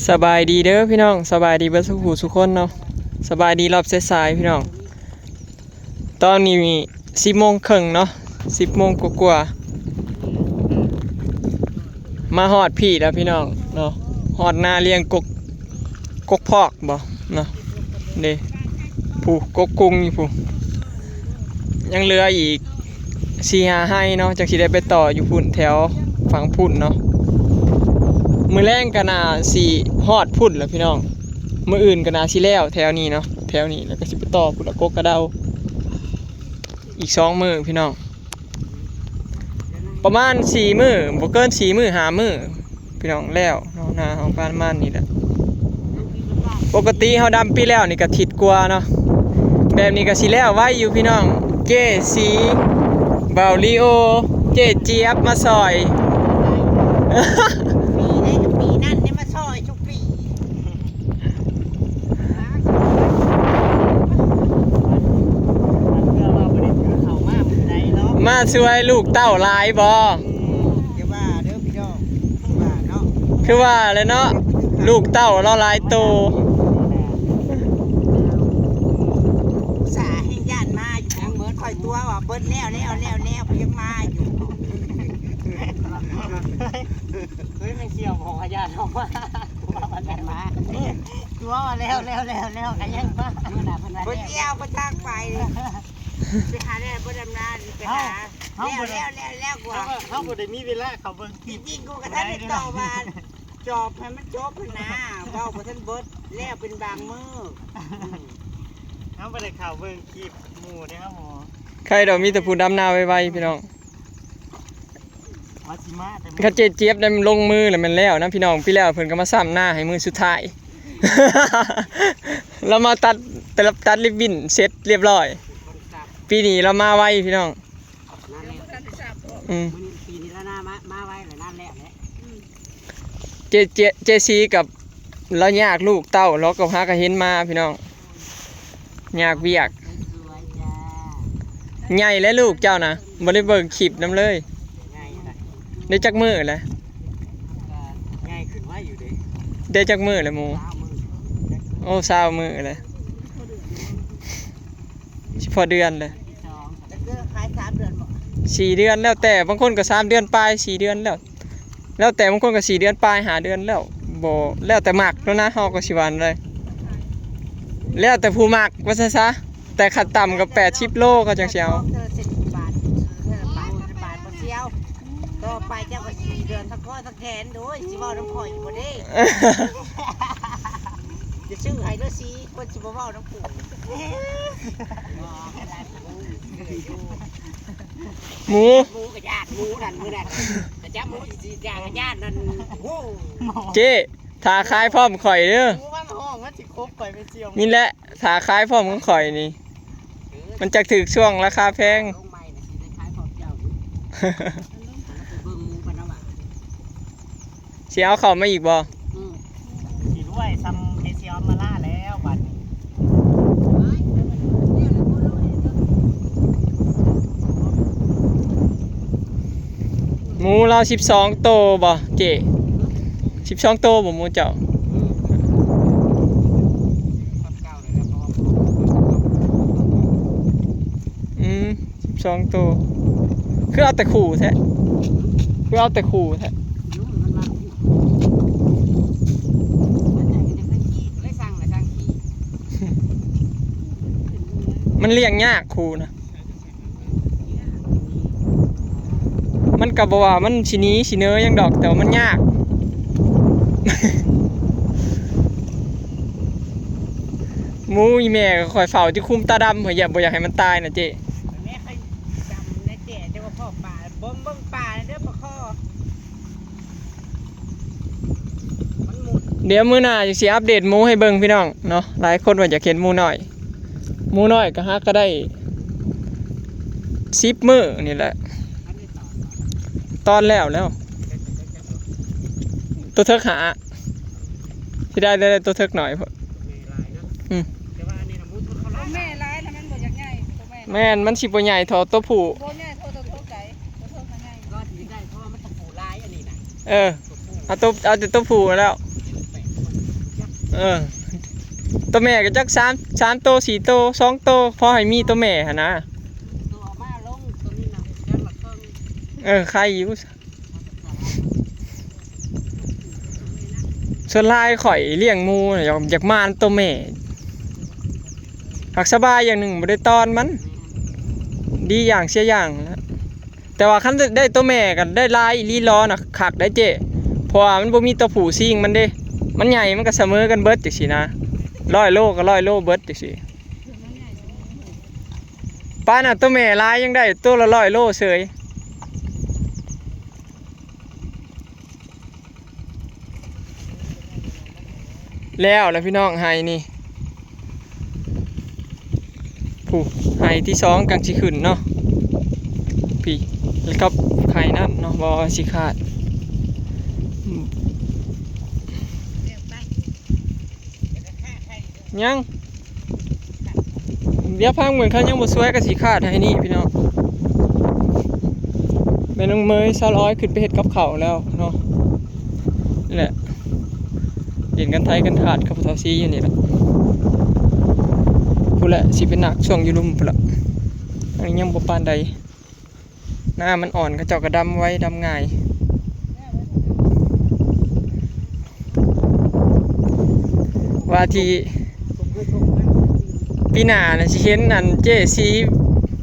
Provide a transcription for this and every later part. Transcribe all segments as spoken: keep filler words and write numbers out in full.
สบายดีเด้อพี่น้อง สบายดีเบิดสุขสุคนเนาะ สบายดีรอบสายๆพี่น้อง ตอนนี้มีสิบโมงครึ่งเนาะ สิบโมงกว่าๆมาฮอดพี้แล้วพี่น้องเนาะ ฮอดนาเลี้ยงกก กกพอกบ่เนาะ เด้ ผู้กกกุ้งอยู่ผู้ ยังเหลืออีกสี่ห้าไฮ่เนาะ จั่งสิได้ไปต่ออยู่พุ้นแถวฝั่งพุ้นเนาะ มื้อแลงก็น่าสิฮอดพุ้นแล้วพี่น้อง มื้ออื่นก็น่าสิแล้วแถวนี้เนาะ แถวนี้แล้วก็สิไปต่อพุ้นละกกกระเดา อีกสองมื้อพี่น้อง ประมาณสี่มื้อ บ่เกินสี่มื้อห้ามื้อ พี่น้อง แล้วเนาะ นาเฮาประมาณนี้แหละ ปกติเฮาดำปีแล้วนี่ก็อาทิตย์กว่าเนาะ แบบนี้ก็สิแล้วไวอยู่พี่น้อง เจสี บ่าวลีโอ เจเจี๊ยบมาซอย ปีได้กับปีนั่นได้มาซอยทุกปี มาช่วยลูกเต้าหลายบ่ อย่าว่าเด้อพี่น้อง ว่าเนาะ คือว่าแหละเนาะ ลูกเต้าเราหลายโต อุตส่าห์ให้ย่านมาอยู่ ยังเหมือนคอยตัวว่าเบิดแล้ว แล้ว แล้ว แล้ว ยังมาอยู่ เฮ้ย ไม่เสี่ยว ของอาญาทองว่า ตัวมันมา ตัวมาแล้ว แล้ว แล้ว แล้ว ก็ยังมา เพิ่นเดียวเพิ่นทางไป ไปหาแน่บ่ดำนา ไปหา เอ้า แล้ว แล้ว แล้ว แล้วกว่า เฮาบ่ได้มีเวลาเข้าเบิ่งคลิป จริงๆ กูก็ทันได้ตอบว่า จอบให้มันจบหั่นนะ เว้าบ่ทันเบิด แล้วเป็นบางมื้อ อืม เฮาบ่ได้เข้าเบิ่งคลิปหมู่เด้อครับผม ใครดอกมีแต่ผู้ดำนาไวๆพี่น้อง ว่าสิมาแต่ คันเจเจี๊ยบได้ลงมือแล้วแม่นแล้วนะพี่น้อง ปีแล้วเพิ่นก็มาซ้ำนาให้มือสุดท้าย เรามาตัด แต่ละตัดริบบิ้นเสร็จเรียบร้อย ปีนี้เรามาไวพี่น้อง นั่นแหละ อืม มื้อนี้ปีนี้แล้วนะ มา มาไวแล้วนั่นแหละแหละ เจ เจ เจซีกับเรายากลูกเต้า เราก็หาก็เห็นมาพี่น้อง ยากเวียก สวยๆจ้า ใหญ่แล้วลูกเจ้านะ บ่ได้เบิ่งคลิปนำเลย ง่ายนะ ได้จักมื้อแล้ว ก็ง่ายขึ้นไวอยู่เด้ ได้จักมื้อแล้วหมู่ ซาวมื้อ โอ้ ซาวมื้อแล้ว สิพอเดือนเลย สอง เดือนขายสามเดือนบ่ สี่เดือน แล้วแต่ บางคนก็สามเดือนปลาย สี่เดือนแล้ว แล้วแต่ บางคนก็สี่เดือนปลาย ห้าเดือนแล้ว บ่ แล้วแต่มักแล้วนะ เฮาก็สิว่าเลย แล้วแต่ผู้มัก ว่าซั่นซะ แต่ขั้นต่ำก็แปดสิบโลเขาจั่งสิเอา เธอสิบบาท เธอบาท บาทบ่เสียว ต่อไปเจ้าก็สี่เดือน ทั้งคอทั้งแขน โดยสิเว้านำข่อยอยู่บ่เด้ จะซื้อให้เด้อสิ คนสิบ่เว้านำกู หมู หมูกับญาติหมูนั่น มื้อนั้น แต่จับหมูสิย่างกับญาตินั่น โอ้ เจ้ ถ้าขายพร้อมข่อยเด้อ หมูมันห้องมันสิครบข่อยไปเสี่ยว นี่แหละ ถ้าขายพร้อมของข่อยนี่ มันจักถืกช่วงราคาแพง ลงใหม่น่ะสิได้ขายพร้อมเจ้าอยู่ อันนั้นไปเบิ่งหมูกันนะว่า สิเอาเข้ามาอีกบ่ อืม สิรวยซำเอเชียมาล่าแล้วบัดนี้ หมูเราสิบสองโตบ่เจ้ สิบสองโตบ่หมูเจ้า อืม สิบสองโต คือเอาแต่คู่แท้ คือเอาแต่คู่แท้ มันเลี้ยงยากคู่นะ มันก็บ่ว่ามันสิหนีสิเหนียวหยังดอก แต่ว่ามันยาก หมูอีแม่ก็คอยเฝ้าที่คุมตาดำ เพื่ออย่า บ่อยากให้มันตายนะเจ้ แม่เคยจำนะเจ้ แต่ว่าพ่อป่า เบิ่ง เบิ่งป่าเด้อปลาคอ มันหมุน เดี๋ยวมื้อหน้าสิอัปเดตหมูให้เบิ่งพี่น้องเนาะ หลายคนว่าอยากเห็นหมูน้อย หมูน้อยก็หาก็ได้สิบมื้อนี่แหละ ตอนแล้วแล้ว ตัวเทิกหา สิได้ ได้ ได้ตัวเทิกหน่อยพุ้น อืม แม่หลายแล้วมันบ่อยากใหญ่ ตัวแม่ แม่น มันสิบ่ใหญ่เท่าตัวผู้ บ่ใหญ่เท่าตัวเทิกใด ตัวเทิกมันใหญ่ ก็สิได้ เพราะว่ามันตัวผู้หลายอันนี้นะ เออ เอาตัว เอาแต่ตัวผู้แล้ว แปดคน เออ ตัวแม่ก็จักสาม สามโต สี่โต สองโต พอให้มีตัวแม่หั่นนะ ตัวมาลงตัวนี้นะ เดือนละครึ่ง เออ ไข่อยู่ ส่วนหลายข้อยเลี้ยงหมูน่ะ อยาก อยากมานตัวแม่ หากสบายอย่างหนึ่ง บ่ได้ตอนมัน ดีอย่างเสียอย่างนะ แต่ว่าคันได้ตัวแม่ก็ได้หลายอีหลีหลอนะ คักได้เจ้ เพราะว่ามันบ่มีตัวผู้ซิ่งมันเด้ มันใหญ่มันก็เสมอกันเบิดจังซี้นะ ร้อยโลก็ร้อยโลเบิดจังซี้ ปานน่ะ ตัวแม่หลายยังได้ตัวละร้อยโลเสย แล้วล่ะพี่น้อง ไฮ่นี่ ผู้ ไฮ่ที่สองกำลังสิขึ้นเนาะ พี่ แล้วก็ไฮ่นั่นเนาะ บ่ว่าสิขาด อืม ยัง เดี๋ยวพังเหมือนเขายังบ่สวยก็สิขาดไฮ่นี่พี่น้อง แม่น้องเมย สาวร้อย ขึ้นไปเฮ็ดกับข้าวแล้วเนาะ นี่แหละ เล่นกันไถกันขาดกับเฒ่าซีอยู่นี่แหละ พู้นแหละ สิเป็นหนักช่วงอยู่ลุ่มพู้นละ อันนี้ยังบ่ปานใด หน้ามันอ่อน เขาเจ้าก็ดำไว ดำง่าย ว่าที่ ปีหน้าน่ะสิเห็นอันเจ้ซี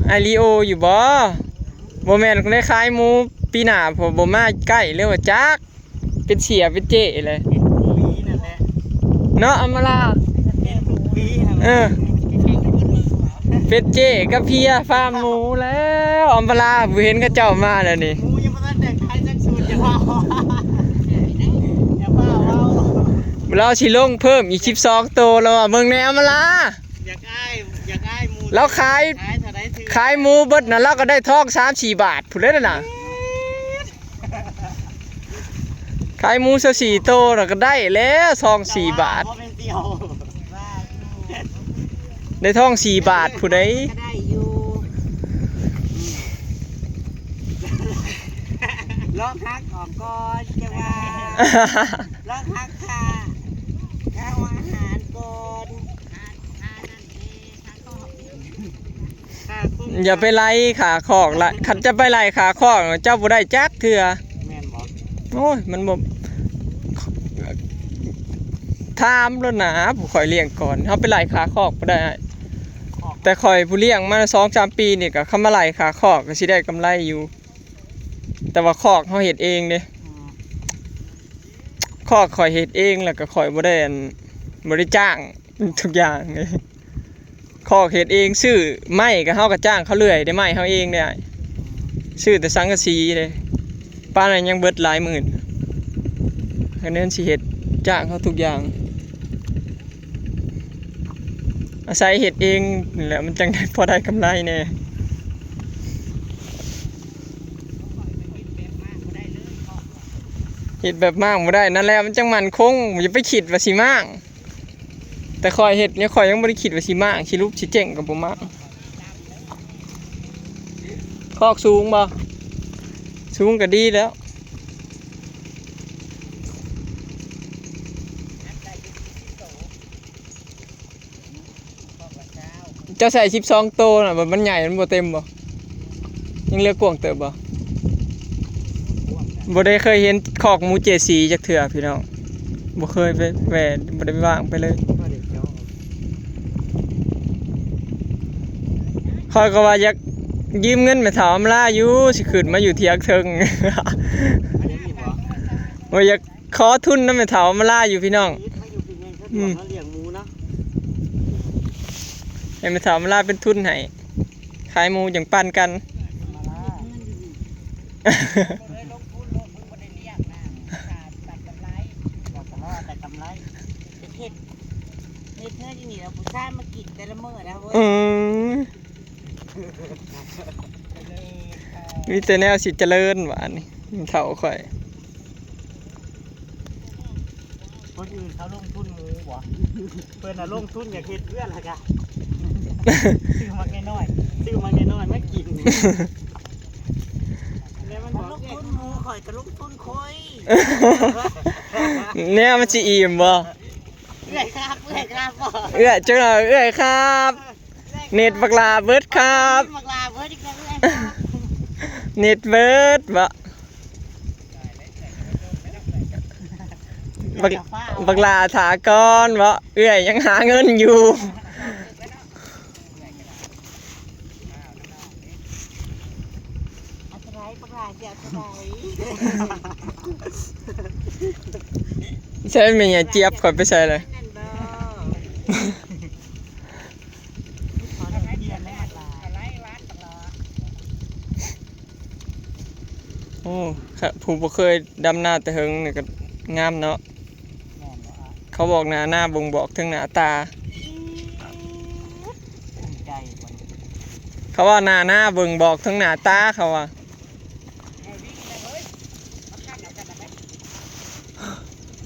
ไอริโอ อยู่บ่ บ่แม่นได้ขายหมู ปีหน้าผมบ่มาใกล้เลยว่าจัก เป็นเสียเป็นเจ้เลย เห็นทุกปีนั่นแหละ เนาะ อำมาลา เห็นทุกปีนั่นแหละ เออ เป็นเจ้กับเพียฟาร์มหมูแล้ว อำมาลา บ่เห็นเขาเจ้ามาแล้วนี่ หมูยังบ่ทันได้ขายจักสูตร อย่าว่า อย่าว่าเว้า เราสิลงเพิ่มอีกสิบสองโตแล้วอะ เบิ่งแหน่ อำมาลา อยากอ้าย อยากอ้ายหมู เราขาย ขายเท่าใดถือ ขายหมูเบิดน่ะ เราก็ได้ทองสามสี่บาทพู้นเลยน่ะ ขายหมูซะสี่โตน่ะก็ได้แล้วทองสี่บาท บ่แม่นเดียว ได้ทองสี่บาทพู้นใด ก็ได้อยู่ ลองหักออกก่อนจะว่า ลองหักค่า ค่าอาหารก่อน ค่า ค่านั่นเอง ค่าคอก อย่าไปไล่ค่าคอกละ คันจะไปไล่ค่าคอก เจ้าบ่ได้จักเทื่อ แม่นบ่ โอ้ย มันบ่ ถามแล้วนะ ผู้ข้อยเลี้ยงก่อน เฮาไปไล่ค่าคอกบ่ได้ คอก แต่ข้อยผู้เลี้ยงมาสองสามปีนี่ก็ คันมาไล่ค่าคอกก็สิได้กำไรอยู่ แต่ว่าคอกเฮาเฮ็ดเองเด้ อืม คอกข้อยเฮ็ดเอง แล้วก็ข้อยบ่ได้อัน บ่ได้จ้างทุกอย่างเลย คอกเฮ็ดเอง ซื้อไม้ก็เฮาก็จ้างเขาเลื่อยเด้ ไม้เฮาเองเด้ ซื้อแต่สังกะสีเด้ ปานนั้นยังเบิดหลายหมื่น อันนั้นสิเฮ็ดจ้างเขาทุกอย่าง อาศัยเฮ็ดเองนี่แหละ มันจังได้พอได้กำไรแหน่ เฮ็ดแบบม้างบ่ได้ นั่นแหละ มันจังมั่นคง อย่าไปคิดว่าสิม้าง แต่ข้อยเฮ็ดเนี่ย ข้อยยังบ่ได้คิดว่าสิม้าง สิลุบสิเจ๊งก็บ่ม้าง คอกสูงบ่ สูงก็ดีแล้ว เจ้าใส่สิบสองโตน่ะ แบบมันใหญ่ มันบ่เต็มบ่ ยังเหลือกว้างเติบบ่ บ่ได้เคยเห็นคอกหมูเจซีจักเทื่อพี่น้อง บ่เคยไปแหว่ บ่ได้ว่างไปเลย ข้อยก็ว่าอยากยืมเงินแม่เฒ่าอำลาอยู่ สิขึ้นมาอยู่เถียงเทิง อันนี้มีบ่ ว่าอยากขอทุนนำแม่เฒ่าอำลาอยู่พี่น้อง มาอยู่กินเงินเขา อืม มาเลี้ยงหมูนะ ให้แม่เฒ่าอำลาเป็นทุนให้ ขายหมูจั่งปันกัน มาละ ลงทุนโลด มึงบ่ได้เลี้ยงนะ ขาดตัดกำไร เราก็รอดแต่กำไร เฮ็ด เฮ็ดเฮือนอยู่นี่แล้วผู้ชายมากินแต่ละมื้อนะเว้ย อืม มีแต่แนวสิเจริญหวานนี่ เฒ่าข้อย คนอื่นเขาลงทุนหมูบ่ เพิ่นน่ะลงทุนอยากเฮ็ดเฮือนแล้วกะ ซื้อหมากน้อยๆ ซื้อหมากน้อยๆ มากิน แล้วมันบอก ลงทุนหมู ข้อยก็ลงทุนข้อย แนวมันสิอิ่มบ่ เอื้อยครับ เอื้อยครับบ่ เอื้อยจังเลย เอื้อยครับ เน็ตบักหล่าเบิดครับ บักหล่าเบิดอีกแล้ว เอื้อยครับ เน็ตเบิดบ่ บัก บักหล่าถาก่อนบ่ เอื้อยยังหาเงินอยู่ เอาเท่าไหร่ บักหล่าสิเอาเท่าไหร่ ใช่แม่ยายเจี๊ยบ ข่อยไปใส่เลย แม่นบ่ โอ้ ค่ะ ผู้บ่เคยดำนาแต่เฮิงนี่ก็งามเนาะ แม่นบ่อะ เขาบอกหน้าหน้าบ่งบอกถึงหน้าตา ภูมิใจบ่ เขาว่าหน้าหน้าบ่งบอกถึงหน้าตา เขาว่า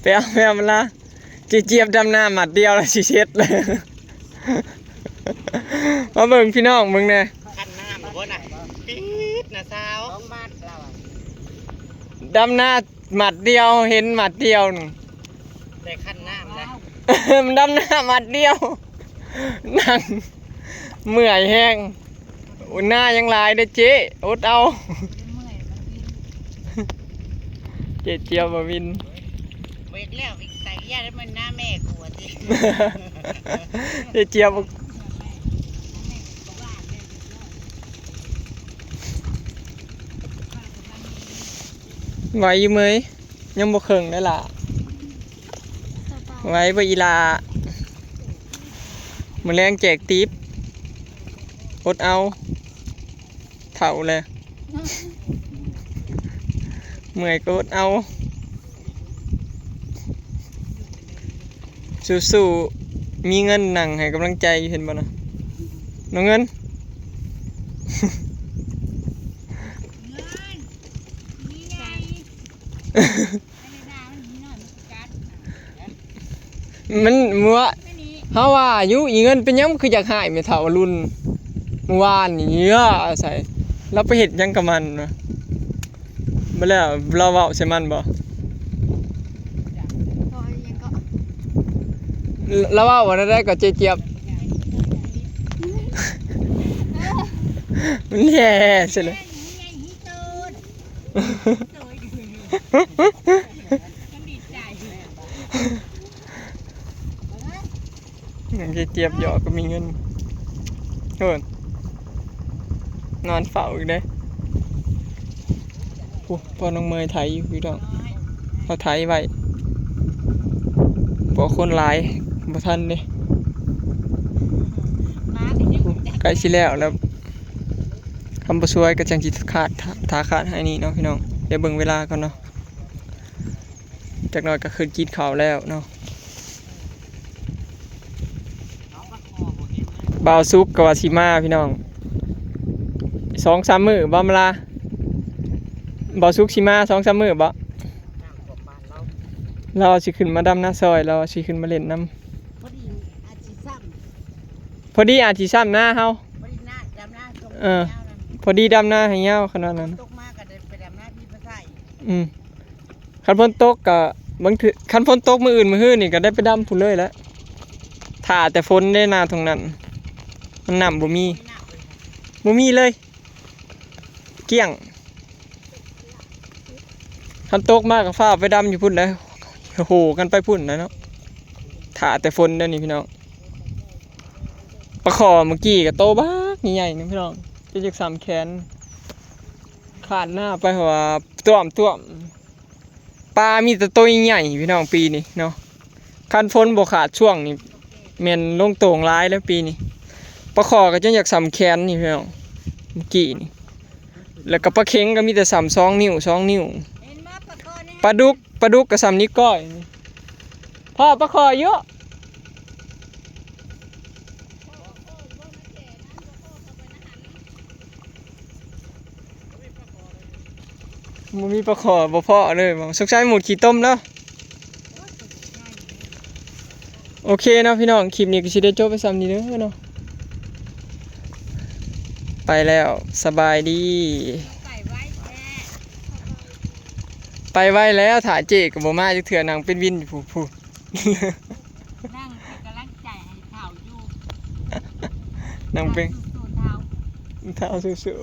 ไปเอา ไปเอามาละ เจ๊เจี๊ยบดำนาหมัดเดียวแล้วสิเช็ดเลย มาเบิ่งพี่น้องเบิ่งแน่ คันน้ำบ่น่ะ ปี๊ดนะสาว สองบาทแล้วอะ ดำนาหมัดเดียว เห็นหมัดเดียวนั่น ได้คันน้ำนะ มันดำนาหมัดเดียว นั่ง เมื่อยแฮง โอ้ย หน้ายังหลายเด้อเจ๊ อดเอา เจ๊เจี๊ยบบ่วิน เบรกแล้วอีกใส่ยาแล้วมันหน้าแม่กูอะสิ เจ๊เจี๊ยบ ไหวอยู่เมย ยังบ่เคิ่งได้ล่ะ ไหวบ่อีหล่า มื้อแลงแจกติ๊บ อดเอา เฒ่าแล้ว เมื่อยก็อดเอา สู้ๆ มีเงินนั่งให้กำลังใจอยู่ เห็นบ่นะ น้องเงิน มันเมื่อ เฮาว่าอยู่ อีเงินเป็นหยังคืออยากหายแม่เฒ่ารุ่นเมื่อวานนี่ เอ้อ ใส่ เราไปเฮ็ดหยังกับมันวะ บ่แล้ว เราเว้าใส่มันบ่ บ่ ยังก็ เราเว้าว่าได้ก็เจ๊เจี๊ยบ มันแย่ใช่เลย มันดีใจ ยังเจ๊เจี๊ยบหยอกก็มีเงิน โอ้ย นอนเฝ้าอีกเด้ โอ้ พ่อน้องเมยไถอยู่พี่น้อง เขาไถไว้ เพราะคนหลาย บ่ทันเด้ มาเป็นยังไง ใกล้สิแล้วแล้ว คำบ่ช่วยก็จังสิขาด ถ้าขาดให้นี่เนาะพี่น้อง เดี๋ยวเบิ่งเวลาก่อนเนาะ จักหน่อยก็ขึ้นกินข้าวแล้วเนาะ บ่าวสุกก็ว่าสิมาพี่น้อง สองสามมื้อบ่มาลา บ่าวสุกสิมาสองสามมื้อบ่ เราสิขึ้นมาดำนาซอย เราสิขึ้นมาเล่นนำ พอดีอาจสิซ้ำ พอดีอาจสิซ้ำนาเฮา พอดีนาดำนาส่ง เออ ยาวนั่น พอดีดำนาให้ยาวขนาดนั้น ตกมาก็ได้ไปดำนาพี่มาใส่ อืม คันฝนตกก็บางเทื่อ คันฝนตกมื้ออื่นมื้อฮื้อนี่ก็ได้ไปดำพู้นเลยแหละ ถ้าแต่ฝนได้นาตรงนั้น มันน้ำบ่มี บ่มีเลย เกลี้ยง คันตกมาก็ฟ้าวไปดำอยู่พู้นเลย โหกันไปพู้นนะเนาะ ถ้าแต่ฝนเด้อนี่พี่น้อง ปลาข่อเมื่อกี้ก็โตบักใหญ่ๆนึงพี่น้อง จะจักสามแขน ขาดหน้าไปเพราะว่าต้วมต้วม ปลามีแต่โตใหญ่ๆพี่น้องปีนี้เนาะ คันฝนบ่ขาดช่วงนี่ แม่นลงโต่งหลายแล้วปีนี้ ปลาข่อก็จนอยากสำแขนนี่พี่น้อง เมื่อกี้นี่ แล้วก็ปลาเข็งก็มีแต่สำสองนิ้ว สองนิ้ว เห็นบ่ปลาข่อนี่ ปลาดุก ปลาดุกก็สำนิ้วก้อยนี่ พ่อปลาข่อเยอะ บ่มีปลาข่อบ่พอเลยบ่ สงสัยหมดขี้ต้มแล้ว โอเคเนาะพี่น้อง คลิปนี้ก็สิได้จบไปส่ำนี้เด้อเนาะ ไปแล้ว สบายดี ไปไวแท้ ไปไวแล้ว ถ้าเจ๊ก็บ่มาจักเทื่อ นั่งเป็นวินอยู่พู้น พู้น นั่งเป็นกำลังใจให้เฒ่าอยู่ นั่งเป็น สู้ๆเฒ่า เฒ่าสู้